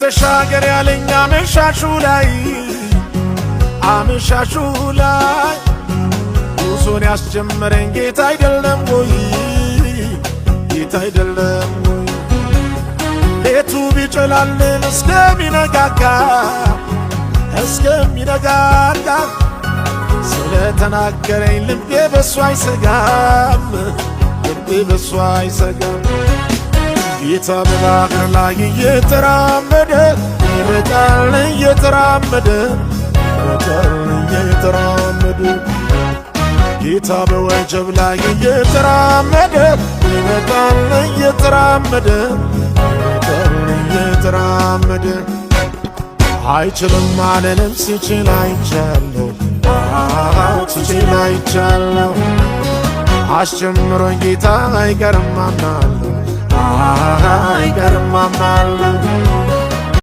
ተሻገር ያለኝ አመሻሹ ላይ፣ አመሻሹ ላይ ጉዞን ያስጀመረኝ ጌታ አይደለም ወይ? ጌታ አይደለም ወይ? ሌቱ ቢጨላልም እስከሚነጋጋ፣ እስከሚነጋጋ ስለተናገረኝ ልቤ በሱ አይሰጋም፣ ልቤ በሱ አይሰጋም። ጌታ በባህር ላይ እየተራመደ ይመጣል፣ እየተራመደ ይመጣል፣ እየተራመደ። ጌታ በወጀብ ላይ እየተራመደ ይመጣል፣ እየተራመደ ይመጣል፣ እየተራመደ። አይችልም አልልም፣ ሲችል አይቻለሁ፣ ሲችል አይቻለሁ። አስጀምሮኝ ጌታ አይቀርም አምናለሁ፣ አይቀርም አምናለሁ።